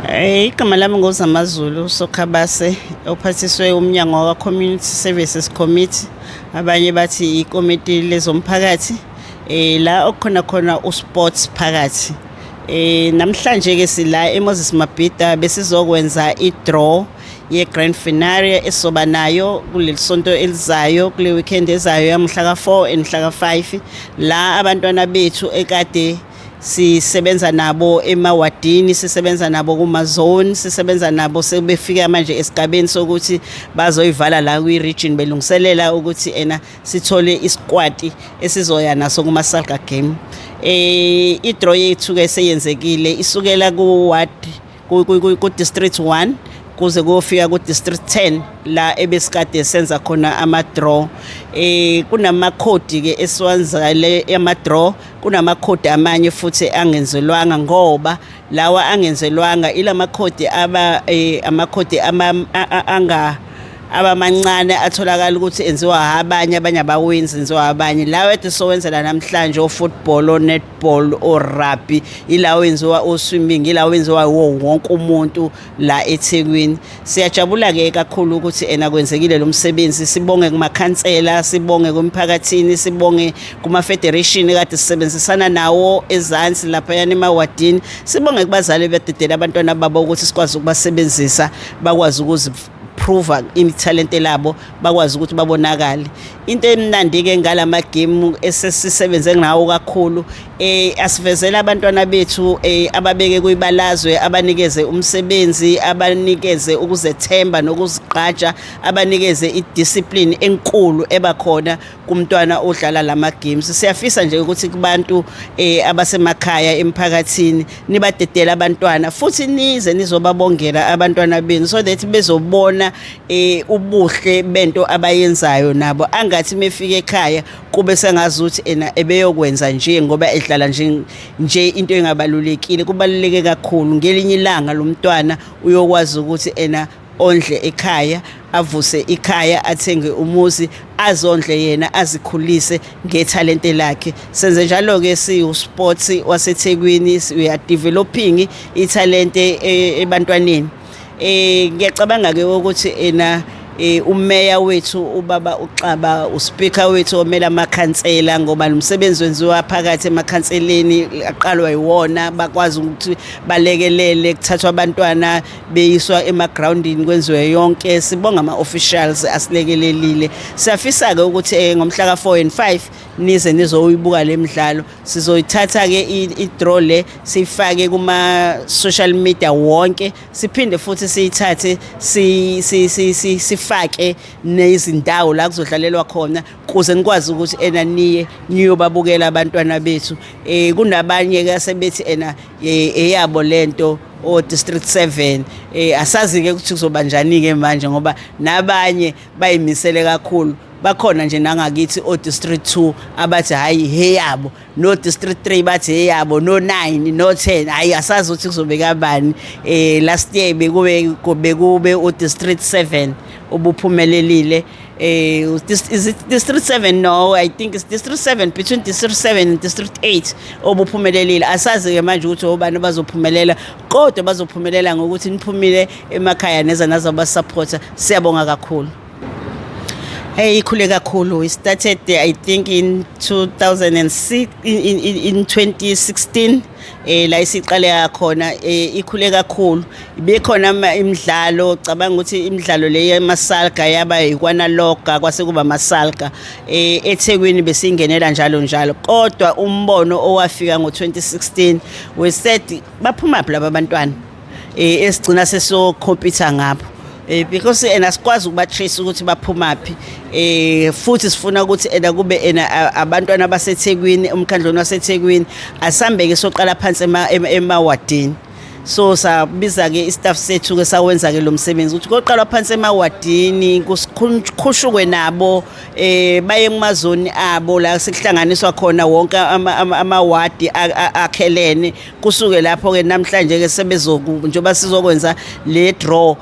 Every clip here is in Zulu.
Igama lami nguZamazulu Sokhabase, ophathiswe umnyango wakwa-Community Services Committee, abanye bathi ikomiti lezomphakathi, la okukhona khona usports phakathi. Namhlanje ke sila eMoses Mabhida, besizokwenza i-draw ye-grand finale esizoba nayo kuleli sonto elizayo, kule weekend ezayo yamhla ka-4 and mhla ka-5, la abantwana bethu ekade sisebenza nabo emawadini, sisebenza nabo kuma-zone, sisebenza nabo, sebefika manje esigabeni sokuthi bazoyivala la kwi-region, belungiselela ukuthi ena sithole isquad esizoya naso kuma-Salga game. I-draw yethu ke seyenzekile, isukela ku-ward, ku-district 1 kuze kuyofika ku-district 10, la ebesikade senza khona ama-draw. Kunamakhodi ke esiwenzale ama-draw, kunamakhodi amanye futhi angenzelwanga, ngoba lawa angenzelwanga ilamakhodi aba amakhodi ama anga abamancane atholakala ukuthi enziwa abanye, abanye abawenzi, enziwa abanye. Lawa ede sowenzela namhlanje, o-football, o-netball, o-rugby, ilawo enziwa, o-swimming, ilawo enziwa wonke umuntu la eThekwini. Siyajabula-ke kakhulu ukuthi ena kwenzekile lo msebenzi. Sibonge kumakhansela, sibonge kumphakathini, sibonge kuma-federation kade sisebenzisana nawo ezansi laphayana emawadini, sibonge kubazali bededela abantwana babo ukuthi sikwazi ukubasebenzisa, bakwazi ukuzi prova ithalente labo, bakwazi ukuthi babonakale. Into emnandi-ke ngalama game esesisebenze ngawo kakhulu, asivezela abantwana bethu, ababeke kuyibalazwe, abanikeze umsebenzi, abanikeze ukuzethemba nokuzigqaja, abanikeze idiscipline enkulu ebakhona kumntwana odlala lama games. Siyafisa nje ukuthi kubantu abasemakhaya, emphakathini, nibadedela abantwana futhi nize nizobabongela abantwana benu, so that bezobona ubuhle bento abayenzayo nabo, angathi mefika ekhaya kube sengazuthi ena ebeyokwenza nje ngoba edlala nje nje into engabalulekile. Kubaluleke kakhulu, ngelinye ilanga lo mntwana uyokwazi ukuthi ena ondle ekhaya, avuse ikhaya, athenge umuzi, azondle yena, azikhulise ngethalente lakhe. Senze njalo ke siwu sports waseThekwini, we are developing ithalente ebantwaneni. Ngiyacabanga ke ukuthi ena umeya wethu, ubaba uXaba, uspeaker wethu omela amakhansela, ngoba lo msebenzi wenziwa phakathi emakhanseleni, aqalwa yiwona, bakwazi ukuthi balekelele kuthathwa abantwana beyiswa emagroundini, kwenziwe yonke. Sibonga ama-officials asilekelelile. Siyafisa-ke ukuthi ngomhla ka-4 and 5 nize nizoyibuka le midlalo. Sizoyithatha-ke i-draw le, siyifake kuma-social media wonke, siphinde futhi siyithathe sifake nezindawo la kuzodlalelwa khona, kuze nikwazi ukuthi ena niye niyobabukela abantwana bethu. Kunabanye ke asebethi ena eyabo lento, o district 7. Asazi ke ukuthi kuzoba njani ke manje, ngoba nabanye bayimisele kakhulu, bakhona nje nangakithi o district 2 abathi hayi, heyabo, no district 3 bathi heyabo, no 9, no 10. Hayi, asazi ukuthi kuzobe kabani. Last year bekube u district 7 obuphumelelile. Is it district 7? No, I think it's district 7, between district 7 and district 8 obuphumelelile. Asazi ke manje ukuthi obani bazophumelela, kodwa bazophumelela ngokuthi niphumile emakhaya neza nazobasupporta. Siyabonga kakhulu. Hey, ikhule kakhulu. We started, I think, in 2006, in 2016 la isiqale khona. Ikhule kakhulu, ibekhona imidlalo. Cabanga ukuthi imidlalo le yemasalga yaba ikwanaloga, kwase kuba amasalga eThekwini, besingenela njalo njalo. Kodwa umbono owafika ngo2016, we said, baphuma phi laba bantwana esigcina seso compete ngapho? Because ena sikwazi ukuba trace ukuthi baphumaphi, futhi sifuna ukuthi ena kube ena abantwana baseThekwini, umkhandlweni waseThekwini. Asambeke soqala phansi emawadini. So sabiza ke istaff sethu ke, sawenza ke lo msebenzi ukuthi koqalwa phansi emawadini, kukhushuke nabo, baye kumazoni abo la sekuhlanganiswa khona wonke amawadi akhelene. Kusuke lapho ke namhlanje ke sebezoku njengoba sizokwenza le draw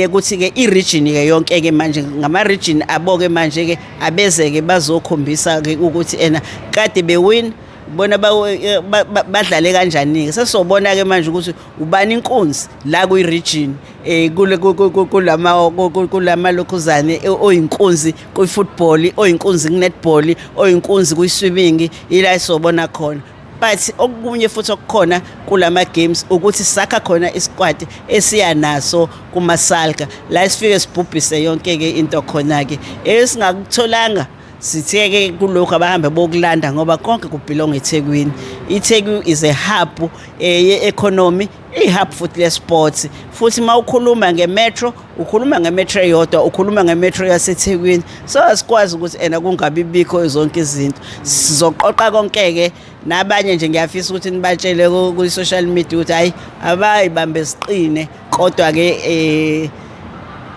ukuthi ke i-region ke yonke ke manje, ngama region abo ke manje ke, abeze ke bazokhombisa ke ukuthi ena kade bewin. Bona badlale kanjani-ke, sesobona-ke manje ukuthi ubani inkunzi la kwi-region, kulama lokhuzane oyinkunzi kwi-football, oyinkunzi ku-netball, oyinkunzi kwi-swimming, ila esobona khona. But okunye futhi okukhona kulama games ukuthi sakha khona isikwati esiya naso kumasalga la sifike sibhubhise yonke ke into khona ke esingakutholanga. Sithe-ke kulokhu abahambe bokulanda ngoba konke kubelong eThekwini. ITheku is a hub ye-economy, i-hub futhi le-sports. Futhi uma ukhuluma nge-metro, ukhuluma nge-metro eyodwa, ukhuluma nge-metro yaseThekwini. So asikwazi ukuthi ena kungabi bikho zonke izinto. Sizoqoqa konke-ke nabanye nje, ngiyafisa ukuthi nibatshele kwi-social media ukuthi hhayi, abayibambe siqine, kodwa-ke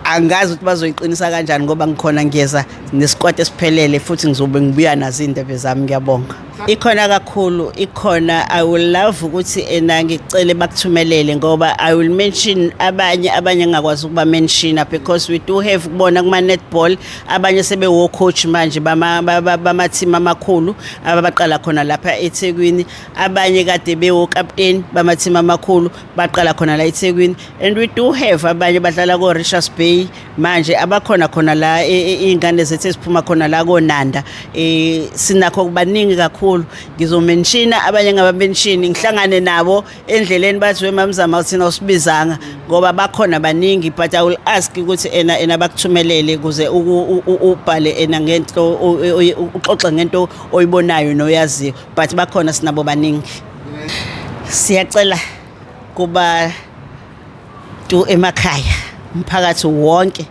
angazi ukuthi bazoyiqinisa kanjani ngoba ngikhona, ngiyeza nesikwati esiphelele futhi ngizobe ngibuya nazo iy'ndebe zami. Ngiyabonga. Ikhona kakhulu, ikhona. I will love ukuthi ena ngicele bakuthumelele ngoba I will mention abanye, abanye ngingakwazi ukuba mentiona because we do have kubona kuma netball abanye sebewo coach manje bama team amakhulu abaqala khona lapha eThekwini, abanye kade bewo captain bama team amakhulu baqala khona la eThekwini, and we do have abanye badlala ko Richards Bay manje, abakhona khona la, iy'ngane zethu eziphuma khona la koNanda. Sinakho kubaningi kakhulu. Ngizomentiona abanye, ngabamention ngihlangane nabo endleleni bathi, "We mamzama, thina usibizanga," ngoba bakhona baningi. But I will ask ukuthi ena bakuthumelele ukuze ubhale ena ngento uxoxe ngento oyibonayo noyaziyo, but bakhona, sinabo baningi. Siyacela kuba tu emakhaya, umphakathi wonke,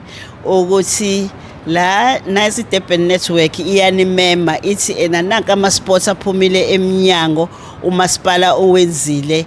ukuthi la nasi Durban Network iyanimema, ithi ena nanka ama sports aphumile eminyango umasipala owenzile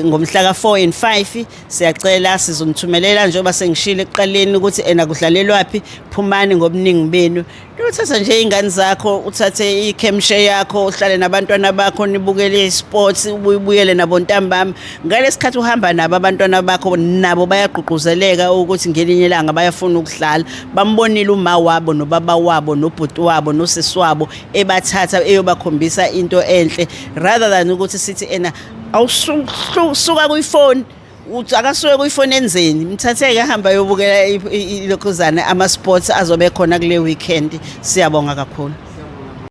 ngomhla ka4 and 5. Siyacela, sizonithumelela njengoba sengishilo ekuqaleni ukuthi ena kudlalelwapi. Phumani ngobuningi benu, uthatha nje ingane zakho, uthathe ikhemshe yakho, uhlale nabantwana bakho, nibukele isports, ubuyele nabo ntambama. Ngalesikhathi uhamba nabo abantwana bakho, nabo bayagqugquzeleka ukuthi ngelinye ilanga bayafuna ukudlala. Bambonile uma wabo nobaba wabo nobhuti wabo nosisi wabo ebathatha eyobakhombisa into enhle, rather than ukuthi sithi ena awusuka kuyifoni, uthi akasuke kuyifoni enzeni. Mthatheke ahamba ayobukela ilokhuzane ama-sports azobe khona kule weekend. Siyabonga kakhulu.